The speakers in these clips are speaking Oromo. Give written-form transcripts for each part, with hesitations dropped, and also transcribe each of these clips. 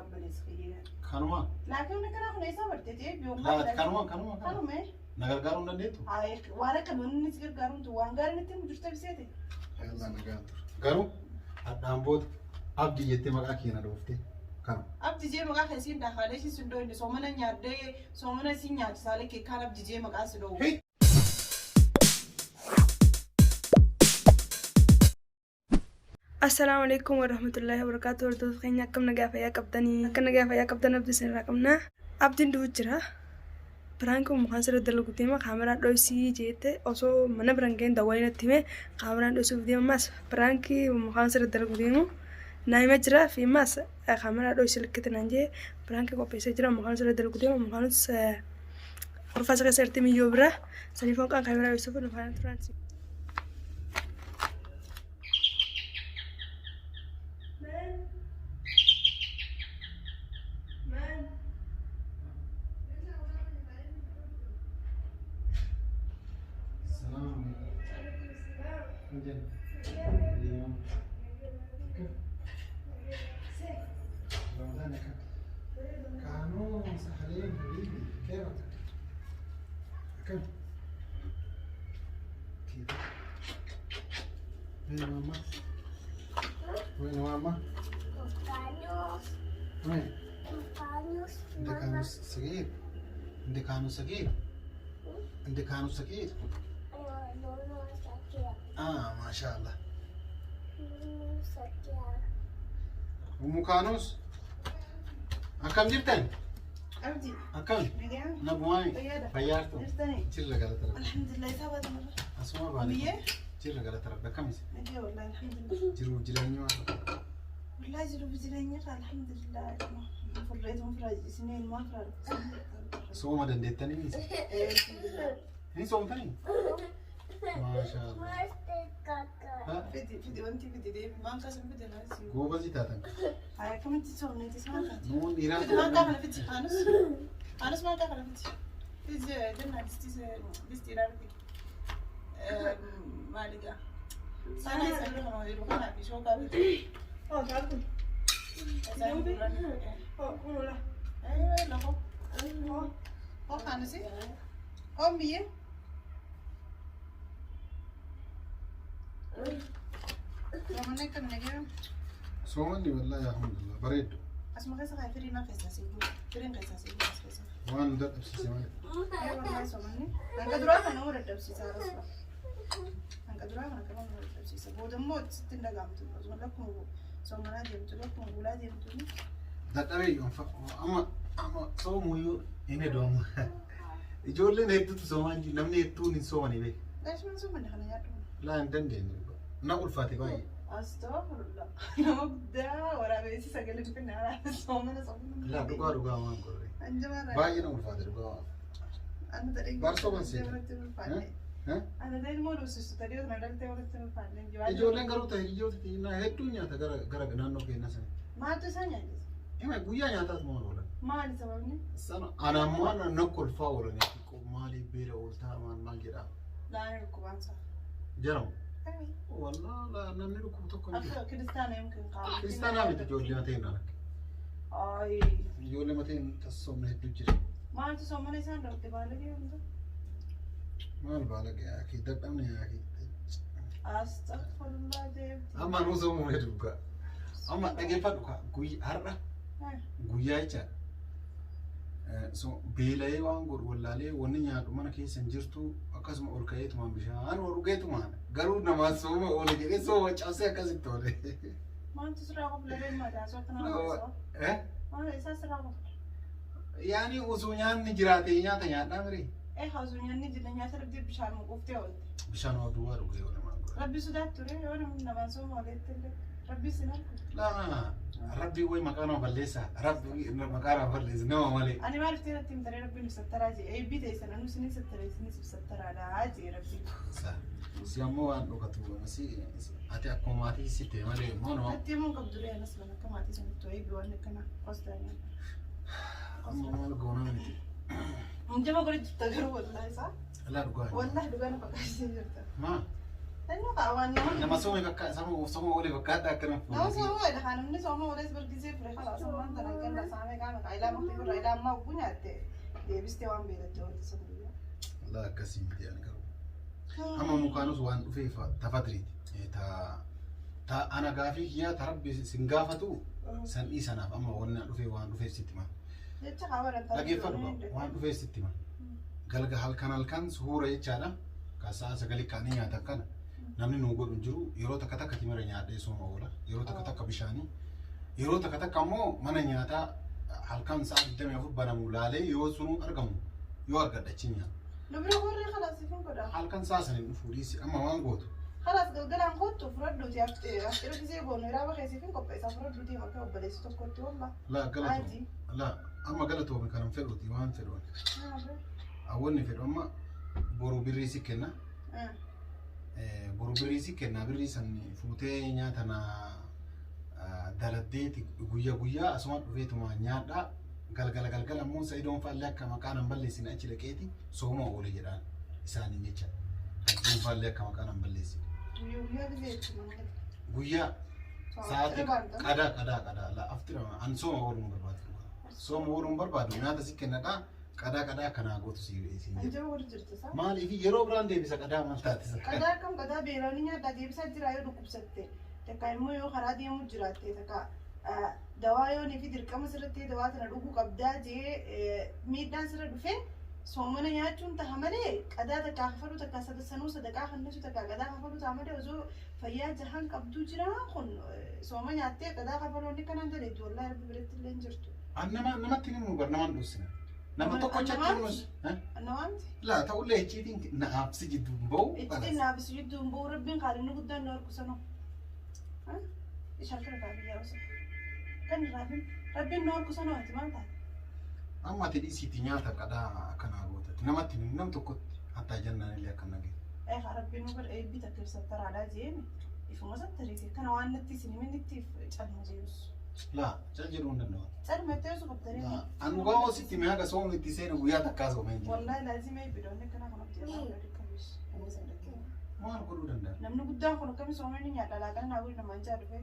Obboleessa kiyya. Kanuma. Laakiin kana kun eessa bartee ta'e biyyoon Laati kanuma kanuma kanuma. Kanuma. Na gargaaruu hin dandeettu? Waan akka namni si gargaaruun waan gaariin itti himu jirtu ibseeti. Yallaa nagaan ture. Garuu hadhaan booda abdii jettee maqaa kee na dhooftee kanuma. Abdi jee maqaa kan isiin daakaalee isiin sun dhoofne soomana nyaaddee soomana isiin nyaachisaalee kee kaan abdi jee maqaa si dhoofu. Hey! Assalaamu alaikum warahmatullahi wabarakatuh. Hordoftoota keenya, akkam nagaa fayyaa qabdanii? Akka nagaa fayyaa qabdan abdii isinirraa qabna. Abdiin du'u jira. Prank mukaan sirra dalagu deema, kaameraa dhoysii jeette osoo mana biraan ga'een dawwalee natti hime. Kaameraan dhoysuuf deema ammas prank mukaan sirra dalagu deemu naa hima jira fi ammas kaameraa dhoysii likkite naan jee prank qopheessee jira. Mukaan sirra dalagu deema, mukaanis qorfaa isa keessa jirti miyyoo bira saniif honqaan kaameraa dhoysuuf nu faana turan. Salaam alaikum. رمضان كم؟ كانوا سهلين حبيبي، كيفك؟ كم؟ كيف؟ وين ماما؟ وين ماما؟ وين؟ عندك كانوا صغير، عندك كانوا صغير، عندك كانوا صغير. اه ما شاء الله. Ummu Kaanus, akkam jirtan? Abdi. Akkam? Nagaan. Nagumaami. Fayyaadha. Fayyaartu. Jirtanii? Jirra, galata Rabbi. Alhamdulillah, isaa baata marra. Asuma baane. Biyyee? Jirra, galata Rabbi. Akkamis? Nagee wallahi, alhamdulillah. Jiruuf jireenya waan. Wallahi jiruuf jireenya ka alhamdulillah. Furreetuma firaa isinii ilmaan firaa. Sooma dandeettanii miti? Hin soomtanii? Maashaallah. Ha? Fidi fidi wanti fidi deebi maan kasan fidi naasi. Goobazii taatan. Haa, akkamitti soomneetis maal taate? Nuun dhiiraa. Fidi maankaa kana fidi Kaanus. Kaanus, maankaa kana fidi. Fidi jennaan distiidhaan fidi. Maali gaa? Saanaa isa bira kana yeroo kanaa fi shookaa fidi. Oh, saatu. Isaan duraan. Oh, kun Eh, lafa. Oh, Kaanusi. Oh, biyyee. Namoonni akkam nagee? Soomanni wallahi alhamdulillah bareeddu. Asuma keessa kaa firiin keessaa si guutu. Firiin keessaa si guutu as keessa. Waan nu dadhabsiise malee. Ee wallahi, soomanni. Hanga duraa kana nama dadhabsiisa rasuma. Hanga duraa kana nama dadhabsiisa. Booda immoo sitti hin dhaga'amtu. Osuma lakkuma soomanaa deemtu, lakkuma bulaa deemtu. Dadhabee amma amma soomuyyuu hin hedu amma. Ijoolleen hedduutu soomaa hin jiru. Namni hedduun hin soomanii beeku. Gaashuma soomanni kana nyaadhu. Laa, hin dandeenye. Na ulfaate baay'ee. Astagfirullah. Nama guddaa waraabessi sagalee finfinnee haraa soomana soomana. Laa, dhugaa dhugaa waan godhe. Anjamaa. Baay'ee na ulfaate dhugaa waan. Ana ta'ee. Barsoo seeta. Walitti ulfaanne. Eh? Ana ta'ee immoo dhuusisitu ta'ee kana dhaltee walitti ulfaanne. Ijoolleen garuu ta'e hiriyoota xixinnaa hedduu nyaata gara gara naannoo keenyaa sana. Maaltu isaan nyaachisa? Hima guyyaa nyaataatu maal oolan? Maali sababni? Sana ana ammoo na kolfaa oolan, maaliif beela ooltaa, maal maal jedhaa. Laani dhukkubaansa. Jaramu. Wallaa laa, namni dhukkubu tokko hin jiru. Akka kiristaana yookiin qaama. Kiristaanaa miti, ijoollee mateen na rakke. Ayi. Ijoollee mateen tassoomna hedduu jira. Maaltu soomana isaan dhorte baala deemtu? Maal baala yaakii dadhabne yaakii. Astagfirullah deemti. Amma nuu soomuu hedduu dhugaa. Amma dhageeffadhu ka guyyaa har'a guyyaa jecha so beela'ee waan godhu wallaalee, wanni nyaadhu mana keessa hin jirtu, akkasuma ol ka'eetumaan bishaan dhugeetumaan garuu namaa sooma oole jedhee sooma cabsee akkasitti oole. Maaltu sirraa qofa lafee mataa soo akkana haasa'u? Eh? Maal isaa sirraa qofa? Yaani osoo nyaanni jiraate nyaata nyaadhaa miree? Eh, osoo nyaanni jira nyaata dhabdee bishaan quuftee oolte. Bishaan duwwaa dhugee oole maal godha? Rabbi sodaattu ture yoo namni namaan sooma ooletti illee rabbi sin argu. Laa, rabbi way maqaa nama balleessa, rabbi maqaa nama balleessa nama malee. Ani maaliif ta'e natti himtanii rabbiin ibsattaraa jee eebbii ta'e sana nu isinin sattara isinis ibsattaraadha jee rabbi. Si ammoo waan dhokatu si ati akkuma maatii si ta'e malee immoo nama. Natti himuun qabdu ree, anas mana akka maatii sanatti eebbii waan akkana qostaa nyaata. Amma maal goonaa miti. Injama godhe jirta garuu wallahi isaa. Laa, dhugaa. Wallahi dhugaa na fakkaatee jirta. Maa? Tannoo kaa waan nama Nama soome bakka sama sooma oole fakkaata akkana Nama sooma oole kaa namni sooma ooles bargisee fure kalaas ammaan tana ganna saamee qaama kaa ilaa maqtii birra ilaa ammaa ugguu nyaatte deebistee waan beelatte oolte sun guyyaa. Laa akkasii miti ani garuu. Amma mukaanus waan dhufeef tafadriiti. Ta ta ana gaafii kiyyaa ta rabbi sin gaafatu san dhiisanaaf amma wanni na dhufee waan dhufeef sitti hima. Jecha kaa baran Dhageeffadhu gaa waan dhufeef sitti hima. Galga halkan halkan suhuura jechaadha. Ka sa'a sagalii kaanii nyaatan kana namni nuu godhu hin jiru. Yeroo takka takka timira nyaadhee sooma oola. Yeroo takka takka bishaanii. Yeroo takka takka ammoo mana nyaataa halkan sa'a 24 banamu laalee yoo sunuu argamu yoo argadha achi nyaata. Nu bira warri kalaas ifin godha. Halkan sa'a saniin dhufuu dhiisi amma waan gootu. Kalaas galgalaan kottu fudhadhuuti haftira gisee goonu hiraaba keessa ifin qopheessa fudhadhuuti bakka obboleessi tokkotti walla. Laa galatoomi. Aji. Laa amma galatoomi kanan fedhuuti waan fedhu. Hawwanni fedhu amma boru birrii si kenna. Boru birrii si kenna birrii san fuutee nyaata na daladdeeti guyyaa guyyaa asuma dhufeetuma nyaadhaa. Galgala galgala immoo Sa'idoon faallee akka maqaa nan balleessine achi dhaqeeti sooma oole jedhaan isaaniin jecha. Hajjiin faallee akka maqaa nan balleessine. Guyyaa guyyaa gisee itti mana. Guyyaa sa'aatii qadaa qadaa qadaa la aftira an sooma ooluu hin barbaadu. Sooma ooluu hin barbaadu nyaata si kennadhaa qadaa qadaa akkanaa gootu si siin jedha. Anjaba warri jirtu isaa. Maaliif yeroo biraan deebisa qadaa maal taate isa? Qadaa akkam qadaa beelanii nyaadhaa deebisaa jira yoo dhukkubsatte takka immoo yoo karaa deemuu jiraatte takka dawaa yoo fi dirqama sirratti dawaa tana dhuguu qabdaa jee miidhaan sirra dhufe soomana nyaachuun taha malee qadaa takkaa kafaluu takka sanuu sadaqaa kennisu takka qadaa kafaluu taha malee osoo fayyaa jahan qabduu jira kun sooma nyaattee qadaa kafaluu inni kanaan dandeettu wallaahi rabbi biratti illee hin jirtu. An nama namatti hin himu bar naman dhossina. Nama tokkochatti himus. Annawaamti. Laa ta'ullee icciitiin naaf si jidduu hin ba'u. Icciitiin naaf si jidduu hin ba'u rabbiin qaalinni guddaan nu argu sanoo. Ishaan kana raafin yaa osoo. Kan raafin rabbiin nu argu sanoo ati maal taate? Amma ati dhiisiitti nyaata qadaa akkanaa gootatti namatti hin nam tokkotti hattaa jannaan illee akka nagee. Eegaa rabbiin nu godha eebbi takka ibsattaraadhaa jeemi ifuma sattariiti kana waan natti isin himin itti calma jeeus. Laa cal jedhuu hin danda'u. Calma itti osoo qabdanii. Laa an dhugaa hoo sitti hime haga soomni itti seenu guyyaa takkaa soomee hin jiru. Wallaahi laazima eebbiidha kana kanatti irraa kabish. Inni san dhaggee. Maal godhuu danda'a? Namni guddaan kun akkami soomanii nyaadha laaqana naa godhi namaan jaa dhufee.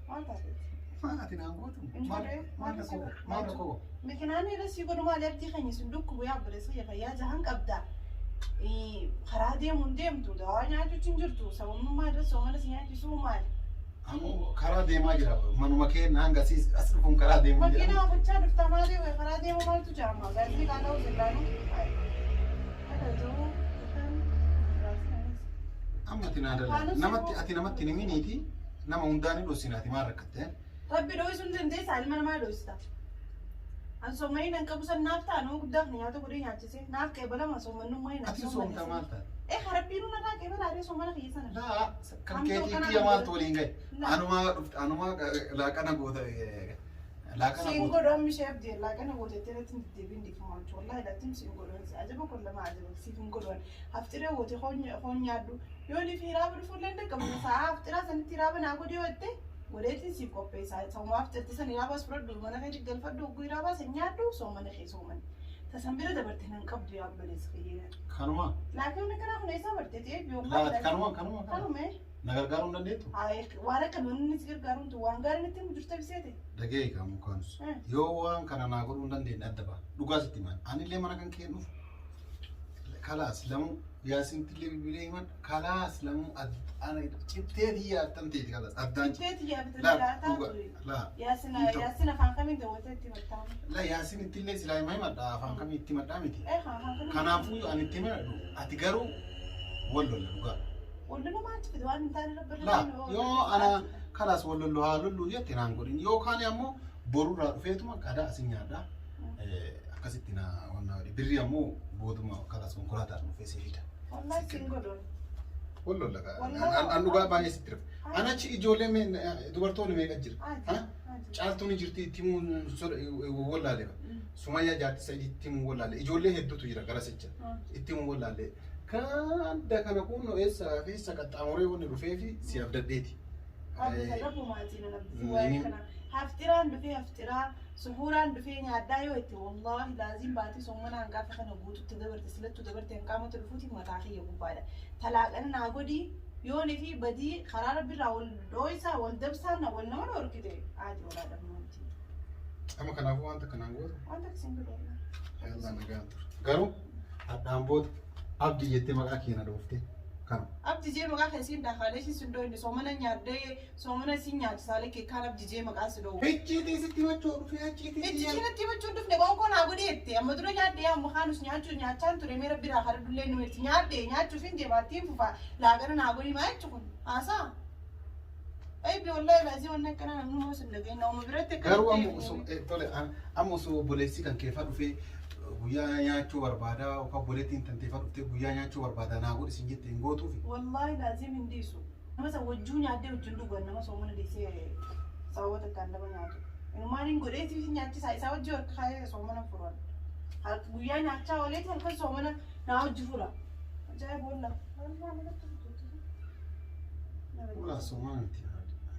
Maal taateeti? Maal ati naan gootu? Hin Maal godhee. maal rakkoo qaba? Maal rakkoo qaba? Makinaan irra sii godhu maali abdii keenya sun dhukkubu yaa obboleessa kiyya fayyaa jahan qabda. Karaa deemu hin deemtu dawaa nyaachuutti hin jirtu sababnummaa irra soomana si nyaachisuu maali? Anu karaa deemaa jira. Manuma kee hanga siis as dhufuun karaa deemuu Makiina jira. oofachaa dhufta maali wayi karaa deemu maaltu jaama gaazii kaanaa hojjellaanu. Akka ta'u Amma ati naa dala. Namatti ati namatti hin himiniiti nama hundaan hin dhossina ati maal rakkatte? Rabbi dho'isuu hin dandeessaa ilma namaa dho'ista. An soomanii nan qabu san naaf ta'a nama guddaaf na nyaata godhee nyaachise naaf qeebalama soomannummaa hin Ati soomta maal taate? Eh rabbiin nuna irraa qeebalaa soomana kiyya sana. Laa kan keetii kiyya maaltu waliin gahe? Anumaa dhufte anumaa laaqana goota laaqana Siin goota. godhu amma ishee abdii laaqana gootettee irratti hin deddeebiin dhiifama jechuudha. Wallaahi laattiin siin godhu ajaba kun lama ajaba siif hin godhu. Hafxiree goote hoon nyaadhu. Yoo ni fi hiraaba dhufu illee hin sa'a hafxiraa sanitti hiraaba naa godhi yoo jette godheetiin siif qopheessa. Sooma hafxirti san hiraaba as fudhadhu mana kee galfadhu hogguu hiraabaa san nyaadhu soomana kee soomani. Tasan bira dabarte nan qabdu yaa obboleessa kiyya. Kanuma. Laakiin kana kun eessa barte ta'ee biyyoon Laa kanuma kanuma kanuma. Kanume. Na gargaaruu hin dandeettu? Waan akka namni si gargaaruun waan gaariin itti himu jirta biseete. Dhagee kan mukaanus. Yoo waan kana naa godhuu hin dandeenye adda ba'a. Dhugaa sitti himan. Anillee mana kan kee dhufu. Kalaas lamuu yaasintillee bilbilee himan kalaas lamuu ana cittee tiyya attan teeti kalaas addaan citte. Cittee tiyya bitan Laa jiraataa dhugaa ture. laa. Yaasina Hin ta'u. yaasina afaan kamiin daawwatee itti himattamu? Laa yaasinittillee silaa hima himadha afaan kamii itti himadhaa miti. Eh afaan kamiin. Kanaafuu ani itti himadhu ati garuu wal lolla dhugaa. Wallola maaltu fide waan hin taane rabbi Laa yoo ana kalaas wal lollu haa lollu jette naan godhin yookaan ammoo borurraa dhufeetuma qadaa asin nyaadha. Akkasitti na wanna godhi birri ammoo booduma kalaas konkolaataan dhufee si fida. Wallahi siin godhu. Wal lolla an dhugaa baay'ee sitti rafa. An achi ijoollee dubartoonni meeqa jira? Caaltuun ni jirti itti himuu wallaale. Sumayyaa jaarti sadii itti himuu wallaale. Ijoollee hedduutu jira gara sicha. Itti himuu wallaale. Kan kana kun eessa keessa qaxxaamuree wanni dhufee fi si abdadheeti. Haftiraan dhufee haftiraa suhuuraan dhufee nyaaddaa yoo itti wallaahi laaziin baatii soommanaan gaafa kana guututti dabarte silattuu dabarte hin qaamatti dhufuuti mataa kiyya gubbaadha. Talaaqana naa godhii yoonii fi badii karaa rabbirraa wal dhooysaa wal dabsaan wal nama dhorkite haati walaa dhabnaa miti. Amma kanaafuu wanta kanaan gootu. Wanta akkasiin godhu wallaahi. Yallaa, nagaan ture. Garuu hadhaan booda Abdii jettee maqaa keenya dhooftee kana. Abdi jee maqaa kan isiin daakaalee isiin sun dhoyne soomana nyaaddee soomana isiin nyaachisaalee keekaan abdi jee maqaa si dhoowwe. Icciitii sitti himachuu dhufee icciitii. Icciitii natti himachuu dhufne qoonqoo naa godhe jette. Amma dura nyaaddee amma kaanus nyaachuu nyaachaan ture mee rabbi irraa kara dullee nu mirti nyaaddee nyaachuuf hin deemaattiin fufa laaqana naa godhi maa jechu kun haasaa. Aybi wallahi laazii wanni akkana namni moo sin dhageenye nama biratti akka Garuu amma osoo tole, amma osoo obboleessi kan keefaa dhufee guyyaa nyaachuu barbaada yookaan obboleettiin tan teefaa dhuftee guyyaa nyaachuu barbaada naa godhi sin jette hin gootuufi. Wallahi laazim hin dhiisu. Nama san wajjuu nyaaddee wajjin dhugan nama soomana dhiisee sababa takkaan lama nyaatu. Inumaan hin godheetiif nyaachisaa isaa wajjii harka kaayee soomana furan. Guyyaa nyaachaa ooleeti halkan soomana naa wajji fura. Ajaa'iba wallah. Ulaa soomaa miti.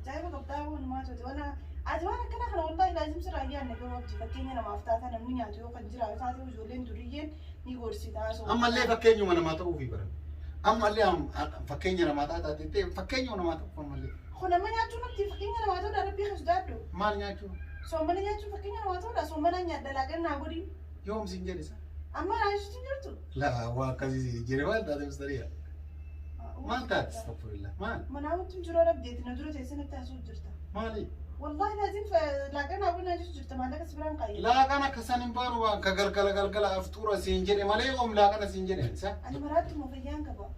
Ajaa'iba qabdaa walumaa tuuti. Wana ati waan akkana kana wallahi laazim sirraa yaadne garuu abdii fakkeenya namaaf taata namni nyaatu yoo kan jiraatu taate ijoolleen duriyyeen ni gorsitaa. Ammallee fakkeenyuma namaa ta'uufi bara. Ammallee fakkeenya namaa taatee fakkeenyuma namaa ta'uuf ammallee. Kun amma nyaachuun abdii fakkeenya namaa ta'uudha rabbii kan sodaadhu. Maal nyaachuu? Soomana nyaachuun fakkeenya namaa ta'uudha. Soomana nyaadha laaqan naa godhi. Yoom siin jedhe isa? Amma naa jechuun jirtu. Laa waa akkasii siin jedhe. Maal taate mustariya? Maal taate? Astaghfirullah. Maal? Manaa wanti jiru abdeeti na dura teessee natti haasa'u jirta. Maali? Wallahi laazim laaqan naa godhi naa jechuun jirta maallaqa si biraan qayyee. Laaqana akka san hin baanu waan ka galgala galgala aftuura siin jedhe malee yoom laaqana siin jedhe isa? Ani maraatti moo fayyaan qaba.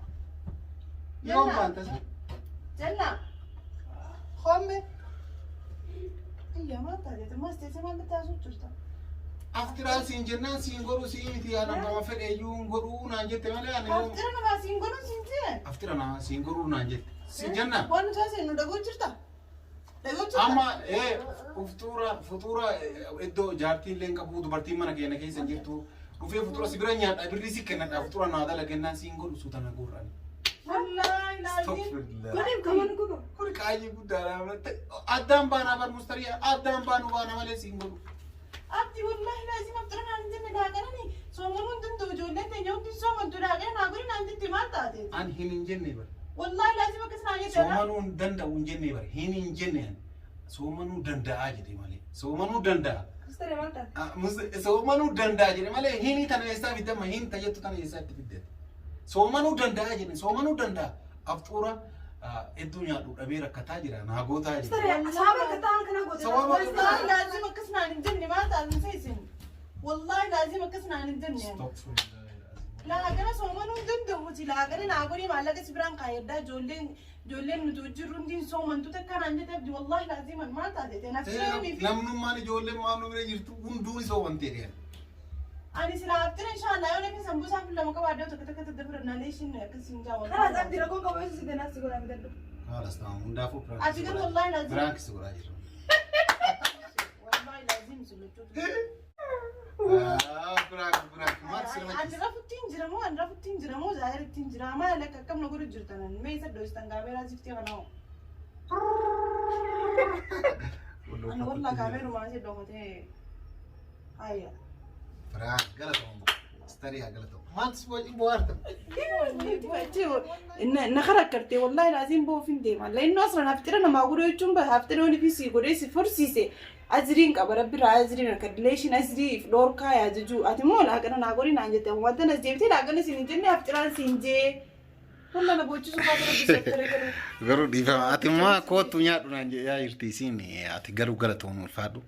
Yoom baanta isa? Jalla. Homme. Iyya maal taate? Ammas teessee maal natti haasa'u jirta? Aftiraan siin jennaan siin godhu sii miti yaa nama fedhe iyyuu hin godhuu naan jette malee ani yoom. Haftira namaa siin godhuun siin jee. Aftira namaa siin godhuu naan jette. Siin jennaan. Waan nuti haasa'e nu dhagoo jirta? Dhagoo jirta? Amma futuura futuura iddoo jaartiin illee hin qabu, dubartiin mana keenya keessa hin jirtu. Dhufee futuura si bira nyaadha birrii si kennadha futuura naa dalagennaan siin godhu suuta na gurraan. Wallahi laazim. Astaghfirullah. Godhim kaman godhu. Kuni qaayii guddaadha. Addaan baanaa bar mustariyaa addaan baanu baana malee siin godhu. Abdi wallahi laazim haftira naan hin jenne laaqanani soomanuu hin danda'u ijoolleen teenya hundi soomantu laaqana naa godhi naan jette maal taate? An hin hin jenne bar. Wallahi laazim akkas naan jette. Soomanuu hin danda'u hin jenne bar. Hin hin jenne ani. Soomanuu danda'aa jedhe malee. Soomanuu danda'a. Mustariya maal taate? Soomanuu danda'a jedhe malee hini tana eessaa fidde amma hin tajettu tana eessaa itti fidde. Soomanuu danda'a jedhe soomanuu danda'a. Afxuura hedduu nyaadhu dhabee rakkataa jira naa gootaa jira. Mustariya sababa akka ta'an kana goote. Sababa akka Wallahi laazim akkas naan hin jenne maal taate seesin? Wallahi laazim akkas naan hin jenne. Laaqana soomanuu hin danda'uuti laaqana naa godhi maallaqa si biraan kaayyaddaa ijoolleen ijoolleen nuti hojirru hundi soomantu takka naan jette abdi wallahi laaziman maal taate nafsi fi Namnummaan ijoolleen maal nu bira jirtu hunduu ni soomantee dheera. Ani sila haftira inshallah yoo nafin sambuusaa fi lama qabaadde tokko tokko tadda fudhannaalee ishiin akkasiin jaa Kalaas wallahi. abdii rakkoon qabu yoo si denaas si godhaa bitadhu. Haalas ta'an hundaafuu Ati garuu wallahi laazim. Prank si godhaa jiru. Wallahi laazim suluchuutu. Prank prank maal si Ani rafuttiin jira moo ani rafuttiin jira moo zaahirittiin jira maal akka akkam na godhu jirtan mee isa dhoostan kaameeraa siftii kana hoo. Ani wallahi kaameerumaa asii dhookatee hayya. Prank galatoomuu. Mustariyaa galatoomuu. Maal si wajjin bohaartan? Na karakkartee wallahi laazim boof hin deema. Lainnoo asirra haftira namaa godhu jechuun haftira yoon fi sii godhee si fursiise aziriin qaba rabbi irraa aziriin harka dileeshin azirii dhoorkaa yaa jejuu ati immoo laaqana naa godhi naan jette wanta nas deebitee laaqana siin hin jenne haftiraan siin jee. Walla na boochisuu baata rabbi seektara garuu. Garuu dhiifama. Ati immoo kootu nyaadhu naan jedhaa jirti isiin ati garuu galatoomuu ulfaadhu.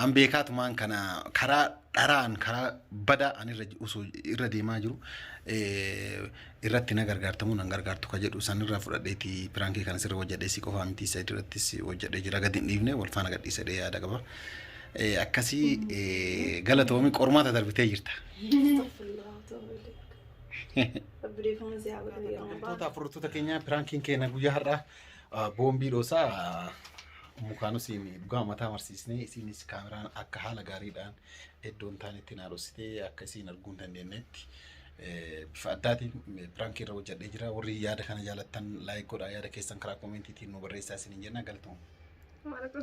An beekaatumaan kana karaa dharaan karaa badaa an irra osoo irra deemaa jiru irratti na gargaartamuu nan gargaartu ka jedhu sanirraa fudhadheeti prankii kana sirra hojjedhee si qofaa miti isa irrattis hojjedhee jira gadi hin dhiifne wal faana gadhiisadhee yaada qaba. Akkasii galatoomi qormaata darbitee jirta. Astaghfirullah wa atuubu ilayk. Rabbi dhiifama si haa godhu yeroo Wantoota afurtoota keenya prankiin keenya guyyaa har'aa boombii dhoosaa mukaanus dhugaa mataa marsiisnee isinis kaameraan akka haala gaariidhaan iddoon taanetti naa dhoksitee akka isiin arguu hin dandeenyetti bifa addaatiin prankii irra hojjedhee jira. Warri yaada kana jaalattan like godhaa, yaada keessan karaa commentiitiin nu barreessaa isiniin jenna, galatooma. Maal akka